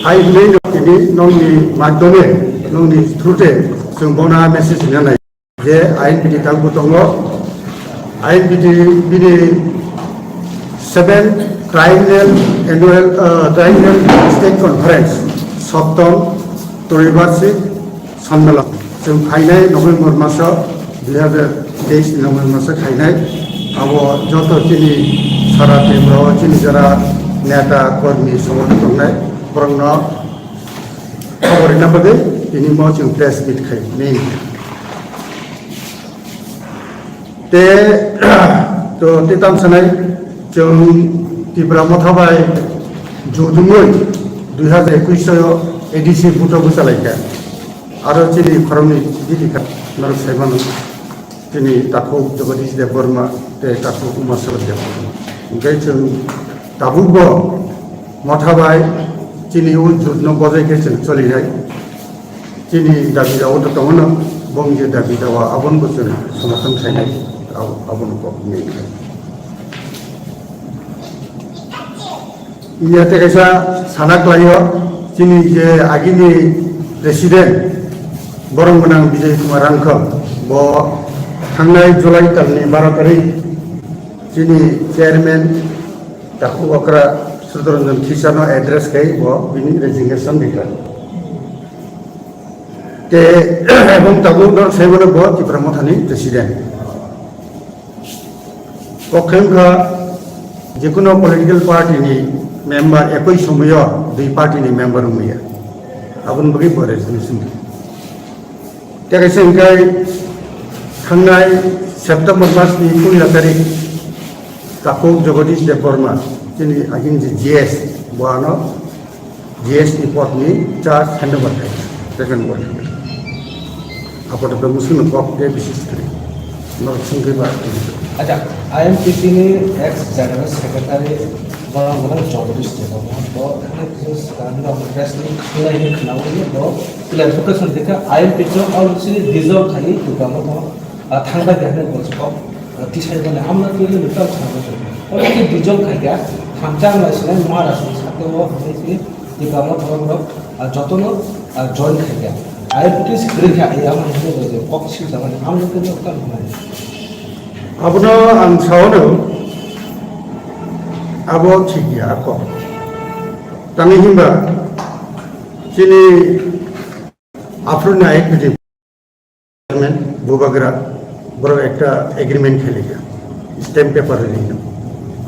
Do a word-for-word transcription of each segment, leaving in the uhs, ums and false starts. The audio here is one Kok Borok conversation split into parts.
Hai hwnwi tini nokni madhyome, nokni through-te chwng bono message rina nai je I N P T tabuk tongo. I N P T bini seven Triennial Annual, uh, Triennial State Conference, Soptom Tribharshik Sonmela. Chwng phainai November maso, dui hazar teis ni November maso khainai. Abo joto chini sara Tripura o chini jara neta, kormi, somorthok tongnai, borokno khobor rina bagwi tini mo chwng press meet khai main. Te, to, te tam sanai, chwng Tipra Motha bai judumoi dui hazar ekush o A D C buto bwchalaikha. Aro chini khoroknwi bidi kha, norok sai mano. Chini takhuk Jagadish Debbarma tei takhuk Uma Surat Debbarma. Hwnkhe chwng tabukbo Motha bai chini o jutno bojai khe chwng cholinai. Chini dabi dawa to tongo no, bong je dabi dawa abono bo chwng somathan khainai, abo-, abono kok ni. Iya te kaisa sana klaio, chini je agini president, borong gwnang Bijay Kumar Rangkhol, bo thangnai July talni baro tarik chini chairman Takhuk okra Sudharanjan Khisano address khai bo bini resignation rikha. Te, ebong tabuk no sai mano bo Tipra Mothani president. Kok khai wngkha, jekuno political party ni member ekoi somoyo dui party ni member wngmaya. Aboni bagwi bo resignation. Tei kaisa hwnkhe thangnai September masni puila tarik takhuk Jagadish Debbarma, chini agini je G S, bo ano G S ni pod ni charge handover khai, second word. Apato musino kok de bisis kri. Norok sungke ba. Acha, I M P T ni ex general secretary borok borok Jagadish Debbarma, bo thangna kisa swkang no press ni khwlai ni khwlai ni bo clarification dikha, I M P T o already dissolve khai Tipra Motha, ah, thangbai khe hwnwi bo kok, ah, tisai bole amna twi ni tang thangbai khe. Already dissolve khai kha, thamchang lai sinai mara song sakhe o hwnwi si Tipra Motha borok, ah, jotono, ah, join khai kha. I M P T si kwrwi kha, ai amai hwnwi bo kok si jagani amna twi ni tang thangbai. Abono ang saono, abo thik ya kok. Tangwi himba chini aphuru na ek bidi chairman Bubagra borok ekta agreement khailika, stamp paper rwino.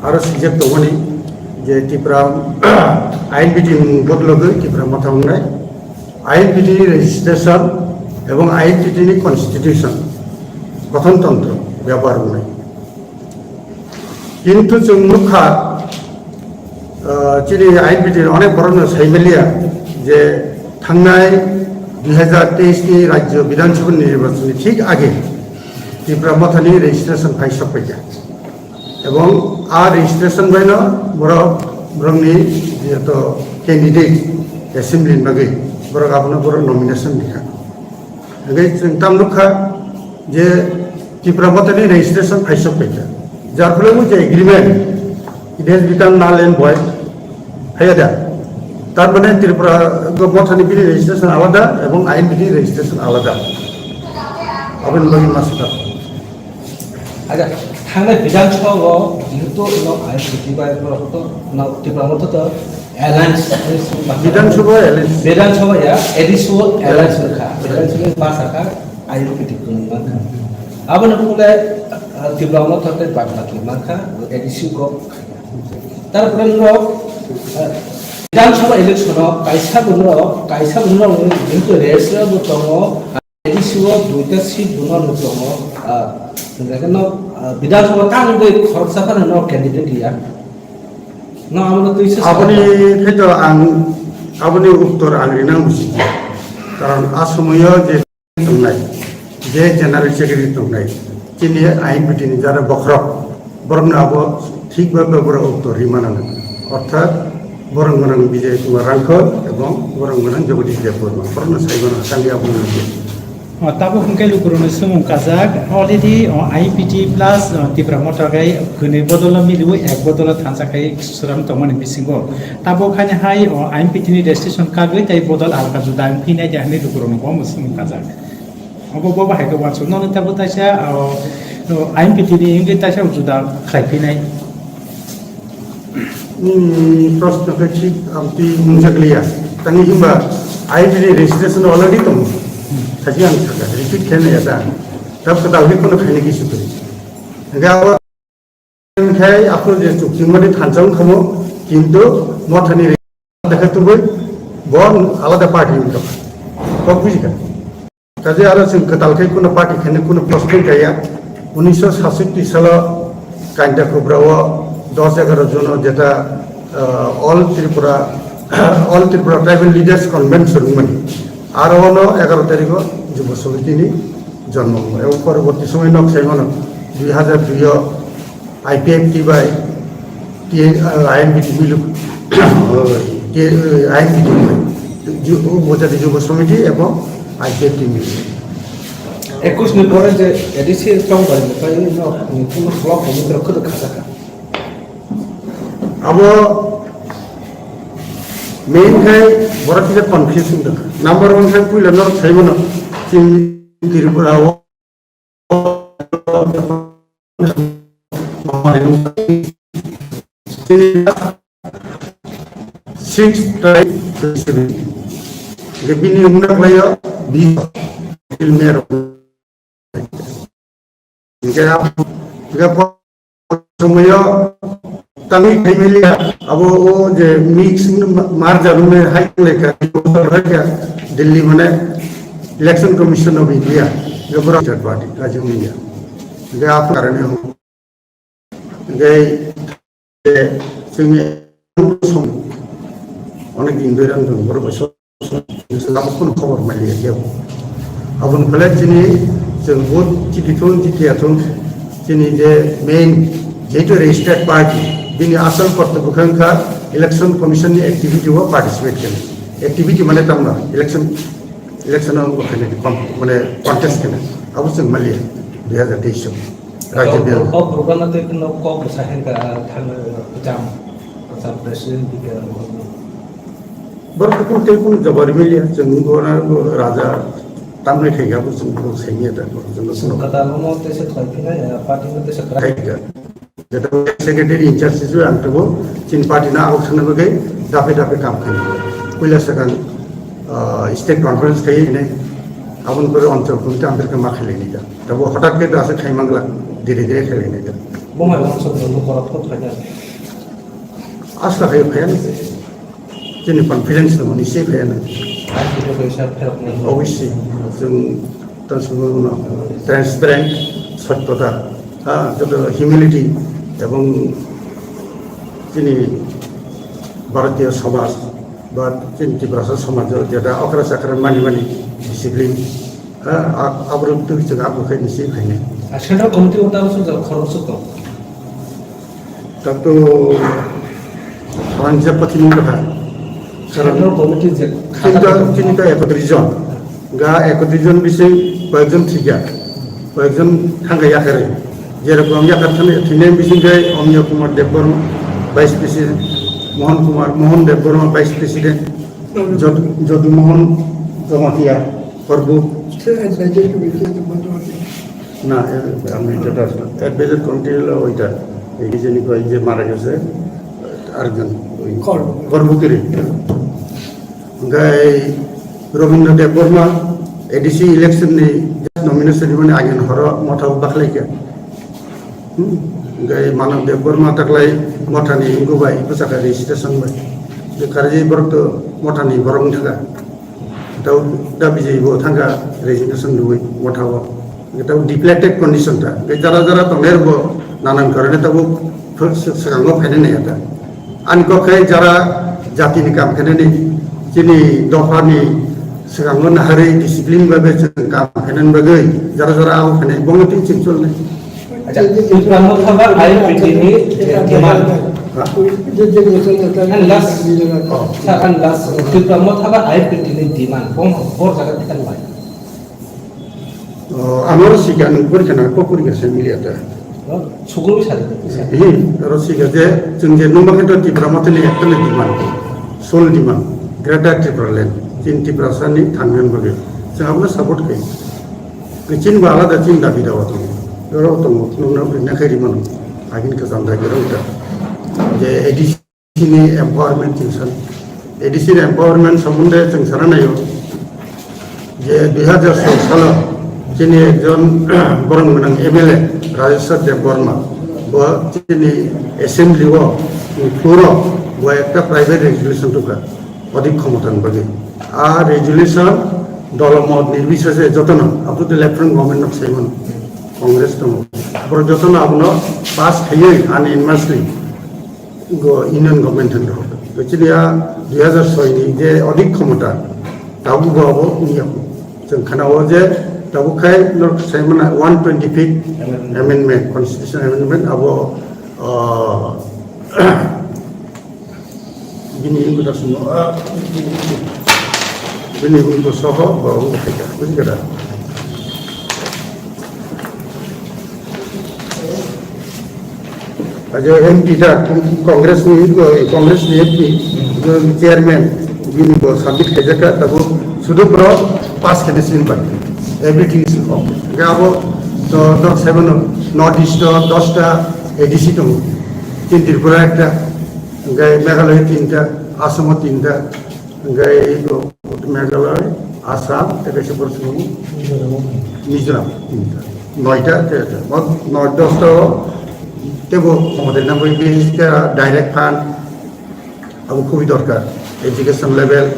Aro sijak tongmani je Tipra I M P T ni bodologwi Tipra Motha wngnai, I M P T ni registration ebong I M P T ni constitution, gothon tontro byabohar wngnai. Kintu chwng nukha, ah, chini I M P T ni onek borokno saimaliya je thangnai dui hazar teis ni Rajya Bidhan Sabha nirbachon ni thik age Tipra Motha ni registration phai sok paikha. Ebong a registration baino borok, borokni jeto candidate assembly ni bagwi borok abono borok nomination rikha. Hingke chwng tam nukha je Tipra Motha ni registration phaisok paikha. Jar phole bo je agreement, it has become null and void. Haiya da. Tar mane Tripura Motha ni bini registration alada ebong I M P T ni registration alada. Aboni bagwi ma swkang. Acha, thangnai Bidhan Sabha o jehetu no I M P T bai borok to no Tipra Motha to alliance, Bidhan Sabha alliance. Bidhan Sabha ya, A D C o alliance wngkha. Alliance wngkha, ma sakha, I M P T kwrwng mankha. Aboni phunukle, ah, Tipra Motha tei bad baki mankha, A D C go. Tarpore no, ah, Bidhan Sabha election o kaisa bo no, kaisa bo no, jehetu race o bo tongo, A D C o duita seat bono no tongo, ah, hingkhe no, ah, Bidhan Sabha tang de khoroksa phano no candidate ya. No, amo no twi se Aboni khaito ang, aboni uttor ang rina muchikya. Karon a somoyo je tongnai, je general secretary tongnai, chini I M P T ni jara bokhorok, borokno abo thik bhabe borok uttor rimana nang. Orthat borok gwnang Bijay Kumar Rangkhol ebong borok gwnang Jagadish Debbarma, borokno sai mano, tangwi abo nang. O, tabuk hwnkhe lukurokni swngmung kajak, already, o, I P T plus, o, Tipra Motha khe kwnwi bodolo miliwi ek bodolo thansa khai sram tongmani bisingo. Tabuk haino hai, o, I P T ni registration kagwi tei bodol alka juda wng phinai de hinwi lukurokno bo swngmung kajak. Obo bo bahai khe uansuk. Nono tabuk taisa, o, o, I P T ni wngwi taisa juda khlai phinai. Hmm, proshno khe thik, ang twi mungsa kliya. Tani himba I P T registration already tongo. Saji ang thaka, repeat khe nai ya ta. Tab kwtal khe kono khaina kisi kwrwi. Hingke abo khai aphuru je chukching mani thansa wng thamo, kintu Mothani re-, dekhe tubui bo alada party wng thaka. Kok buji kha. Kaje aro chwng kwtal khai kuno party khainai kuno prospect kaya. Unisho satsatti salo Kainta Kubra o dos egaroh jono jeta, ah, All Tripura, All Tripura Tribal Leaders Convention wngmani. Aro ono egaroh tarikh o Jubo Samiti ni jonmo wngmani. Ebo poroborti somoy nok sai mano dui hajar dui o I P F T bai T, uh, I M P T miluk, uh, T, uh, I M P T miluk. Ju-, uh, Bojadi Jubo Samiti ebong I P F T miluk. Ekus ni pore je A D C tong bai, bai no, kuno block committee rok khwtwk kha sakha. Abo main khai borok kisa confuse wngkha. Number one khai puila norok sai mano, chini Tripura o six tribe, bini wngna khlaio, bi, Hilmer. Hingke, hingke somoyo tangwi khaimiliya, abo o je mix ma-, marja rune hai lekha, hai kha, Delhi mane Election Commission of India, je bura party, kaji India. Hingke apo karane ho. Hingke, chwngni onek din doi rang tong, borok bai so-, so-, so-, abo kheno khobor maliya kebo. Aboni belai chini chwng bo chiti thung, chiti ya thung, chini je main jehetu registered party, bini asal kortobyo wngkha Election Commission ni activity o participate khainai. Activity mane tamo election, election o wngkha nai com-, mane contest khainai. Abo chwng maliya dui hajar teis o. Rajya Kok, Bel. Kok Rugana tei kheno kok bwsa hengka thangna jam, jam president bika. Borok kunu tei kunu jawab rwmiliya, chwng bo na bo raja tamni thaiga bo chwng bo sengya da bo chwng bo. Kata omo tei se thoi phina ya, party no tei se kra. Thaiga. Jeta secretary in charge se ang tebo chin party na au sana bagai dape dape kam khaina. Puila sakang, ah, state conference khai ne abon kore onchol kunta amber ke ma khailai ni da. Tabo hotat ke da se khai mangla dire dire khailai ni da. Bo mai wang sok no korap ko khaina. Asla khai khai. Chini confidence no ni se phai na. Obviously, chwng transparent, sotota, ha, joto humility, ebong chini Bharatiya samaj, ba chini Tiprasa samaj, jeta okra chakra mani mani discipline, ha, a-, aborok twi chwng abo khai ni se phai na. Central committee o tamo sujak khorok suk tong. Tato rangchak pathini wngkha. Central committee je chini to, chini to ekotris jon. Ga ekotris jon bising koyekjon thikya. Koyekjon thangkha yakarwi. Jerokom yakar thani thwinai bising khe Amiya Kumar Debbarma, Vice President, Mohan Kumar, Mohan Debbarma, Vice President, Jod-, Jodu Mohan Jamatia, Korbuk. Sir, advisor committee to Bhadravati. না, এ-, আমি যেটা আসলে advisor committee হলো ওইটা, এই যে নিকো, এই যে মারা গেছে, আরেকজন, ওই কর্ম। কর্মকরী। Gai Robindra Debbarma, A D C election ni nomination ni mani agin horo motha bakhlai khe. Hmm? Gai Manav Debbarma taklai motha ni wngwi bai bwsakha registration bai. Karwi borok to motha ni borok wngkha. Tau da bijai bo thangkha resignation rwui motha o. Tau depleted condition ta. Tei jara jara tongnai rokbo nanan karone tabuk swkango phainai nai ta. Ani kok khe jara jati ni kam khainani chini dopha ni swkango naharwi discipline bai bai chwng kam khainani bagwi jara jara abo khainai bongo tin chwng cholnai. Acha, Tipra Motha ba I P T ni demand. Ha? And last, oh. Sir, and last, Tipra Motha ba I P T ni demand. Bong, bor jaga tikan bai. Ano sika nung pori kana ko pori kasa milia ta. Sugurwi sari. Hi, aro sika je, chwng je nungma khe to Tipra Mothani ekta ni demand, sole demand, Greater Tipraland, chin Tiprasa ni thangnan bagwi. Chwng abono support khai. Chin ba alada chin dabi dawa tongo. Aro tongo, nungna uri nakhai rimano. Agin kazam dagi rong ta. Je A D C ni empowerment chwng san. A D C ni empowerment sombonde chwng sana naio. Je dui hajar soi salo chini ekjon borong gwnang M L A Rajeshwar Debbarma bo chini assembly o floor o bo ekta private resolution tukha odik khomota ni bagwi. A resolution dolo mot nirbisese jotono up to the left front government no saimano Congress tongo. Borok jotono abono pass khaiwi unanimously go Union Government thang rok. To chini a dui hajar soi ni je odik khomota, tabuk bo abo wngya. Chwng khana o je tabuk khai norok sai mana one twenty fifth amendment, constitution amendment abo, ah, bini wngkha sumo, ah, bini wngkha soho bo wngkha khaikha, buji kha da? Ajo M P da, Congress ni, Congress ni M P, chairman, bini bo submit khaijak kha, tabuk sudu bro pass khaina sin bai. Everything is okay. Ga abo to dok seven North East o dosta A D C tongo. Chin Tripura ekta, ga Meghalaya tinta, Assam o tinta, Hingke Meghalaya, Assam, tei kaisa borok swngo Mizoram, tinta. Noita, te, te, mo-, noi, dosta o teibo khomotoi nangwi, bises khe direct fund, abo khubui dorkar. Education level,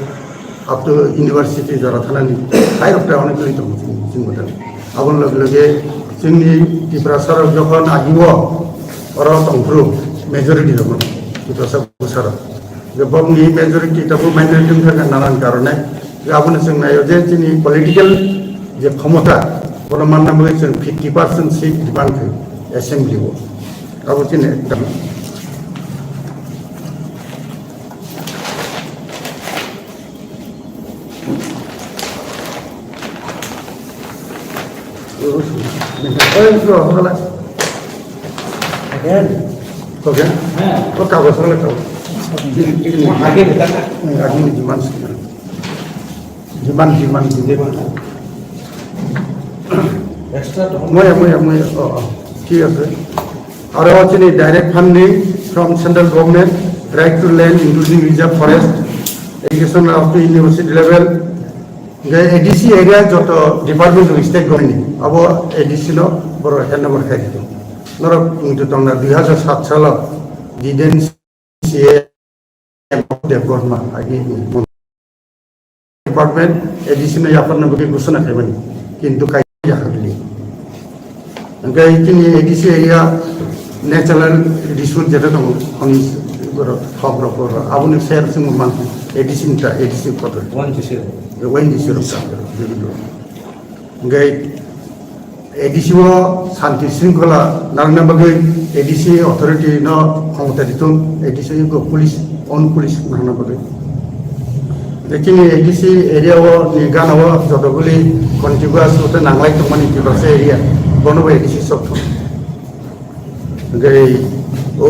up to university jora thanani, hai rok ta onek kiri tongo chini, chini bwtang. Aboni loge loge chini Tiprasa rok jokhon agi o, oro tongphuru majority rok, Tiprasa bwsa rok. Je bokni majority tabuk minority wngkha nanan karone. Je abono chwng naio je chini political je khomota, bono manna bagwi chwng fifty percent seat demand khaio assembly o. Abo chini ekdam. Oi, bro, hola. Again? Okay. Hah. Oh, kabo, hola, kabo. Again, kita. Hmm, again, demand. Demand, demand, demand. Extra to. Moya, moya, moya. Oh, oh. ঠিক আছে। Aro chini direct funding from central government, right to land including reserve forest, education up to university level, hingke A D C area joto department rok state government ni, abo A D C no boro handover khai di. Norok wngtwi tongna dui hajar sat salo Jiten C M Debbarma agi department A D C no yapharna bagwi ghosona khaimani, kintu kaisa yaphar li. Hingke chini A D C area natural resource jeta tongo, khoni borok, thok rok, borok, aboni share chwng man A D C ni ta, A D C kotor. One D C rok. One D C rok. Hingke A D C o santi sringkhola nangna bagwi A D C authority no khomota ditung, A D C o police, own police nangna bagwi. Tei chini A D C area o ni gana o jotoguli contiguous o tei nanglai tongmani Tiprasa area, bono bo A D C sok thung. Hingke o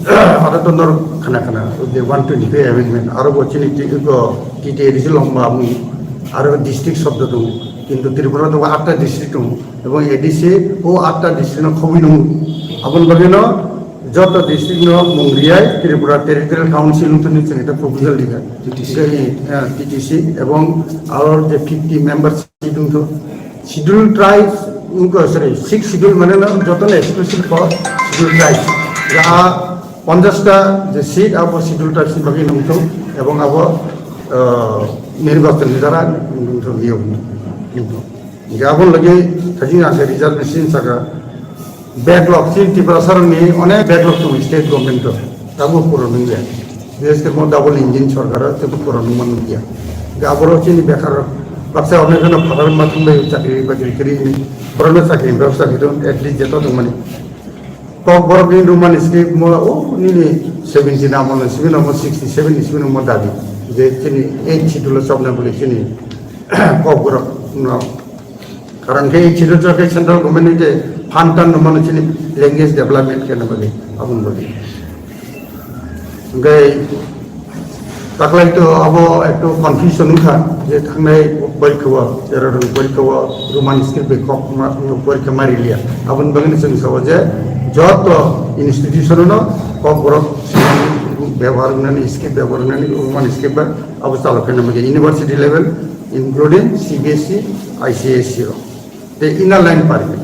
aro to norok khana khana o je one twenty-five amendment, aro bo chini ti-, ko T T A D C lomba mung, aro district shobdo tongo, kintu Tripura to atta district tongo, ebong A D C o atta district no khobwi nung, aboni bagwi no joto district no mung riyai Tripura Territorial Council wngthani chwng ta proposal rikha. T T C. Hingke, eh, T T C ebong aro je fifty members Schedule to, schedule tribes, wngkha, sorry, six schedule mane no joto no exclusive for schedule tribes. Ja ponchash ta je seat abo schedule tribes ni bagwi nungthung ebong abo, ah, nirbachon ni dara nungthung niyom nungthung. Hingke abo lagi thajing ang reservation saka Backlog, chini Tiprasa rokni onek backlog tongo state government o, tabuk pura nungya. Bises khe mo double engine sorkar o teibo pura nungma nungya. Hingke aborok chini bekar baksa onek kheno phatar ma thangbai chakri bakri kri hini. Borokno chakri ni bebostha khe tong, at least jeto tongmani. Kokborok ni nungmani sini mo o nini seventy ni amol ni simi no mo sixty seven ni simi no mo dabi. Je chini eight schedule o chopna bagwi chini Kokborok no Karon khe chini jora khe central government ni je fund tan no mano chini language development khe na bagwi, aboni bagwi. Hingke taklai to abo ekto confusion wngkha je thangnai porikha o, terorok porikha o Roman script bai kok ma, porikha ma riliya. Aboni bagwi chwng sao je joto institution no kok borok bebohar wngnani, script bebohar wngnani, Roman script ba abo chalo khe na bagwi university level, including C B S E, I C S E rok. Tei inner line permit.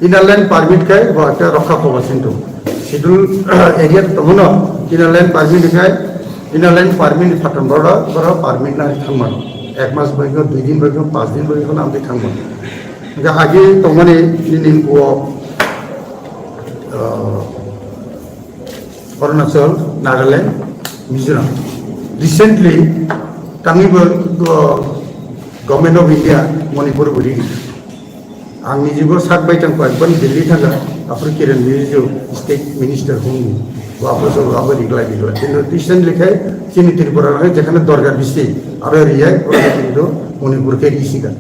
Inner line permit khai bo ekta rokha kobo sinto. Schedule area to tongo no inner line permit khai, inner line permit ni phaton boro, boro permit na thangmano. Ek mas bagwi, dui din bagwi, panch din bagwi, hono amtwi thangmano. Hingke agi tongmani nini bo, ah, Arunachal, Nagaland, Mizoram. Recently, tangwi bo, bo Government of India, Manipur bo rigi. Ang nijibo sak bai tang koi, ban Delhi thanga, aphuru Kiren Rijiju, State Minister hwnwi, bo aphuru so abo riglai riglai. Kintu recently khai, chini Tripura khai, jekhane dorkar bisi, aro riyai, oro kintu Manipur khe risiga.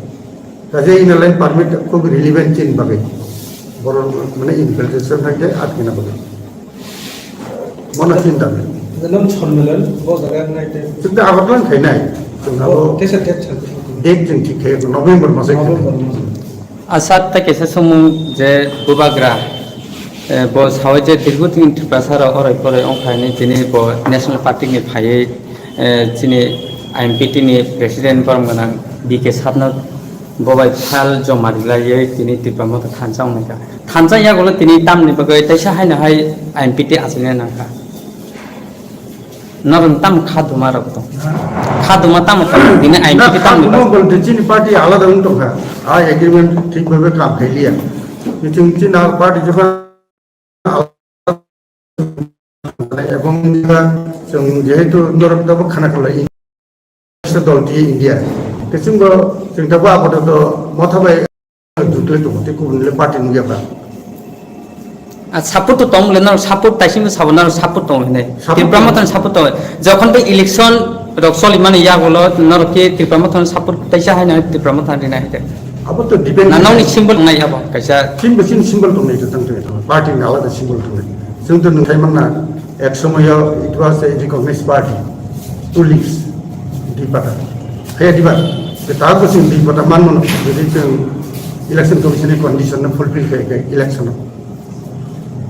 Kaje inner line permit khub relevant chini bagwi. Borok mane infiltration thangkhe atkina bagwi. Mono chinta. Nang Sonmelan, bo jaga nai te. Chwng da Agartala khainai. Chwng abo Oh, tesa date sa. Date chwng thik khe November masai khainai. November mas. Asat ta kesa sumung je bubagra, eh, bo sawi je dirgo tin Tiprasa rok oroi poroi ongkhaini tini bo National Party ni phaiwi, eh, chini I M P T ni president borom gwnang B K Satno bo bai file joma rilaiwi tini Tipra Motha thansa wngnai kha. Thansa yagulo tini tamni bagwi teisa haino hai I M P T achuknai nangkha. Norok tamo kha duma rok tong. Kha duma tamo tong. Tini I M P T tamo. Kha duma bolte chini party alada wng tongkha. A agreement thik bhabe kam khailiya. Chwng chini party jokha Ebong chwng jehetu norok tabuk khana khlai dol T India. Khe chwngbo chwng tabuk apatot Motha bai jutle tongo tei kubun le party nukya ba. A support to tong le norok support taisingbo sabo norok support tong hinai. Support Tipra tong. Motha ni support tong. Jokhon bai election rok choli mani yagulo norok khe Tipra Motha ni support taisa haino Tipra Motha ni rinai hai. Abo to depend. Na nokni symbol nai abo kaisa. Chini bo chini symbol tongnai to tang tong party ni alada symbol tongnai. Chwng to nung thai manna ek somoyo it was a recognized party. Two leaves. Dui pata. Hai dui pata. Ke ta ko chwng dui pata man mano. Jadi chwng election commission ni condition na fulfill kai kai election.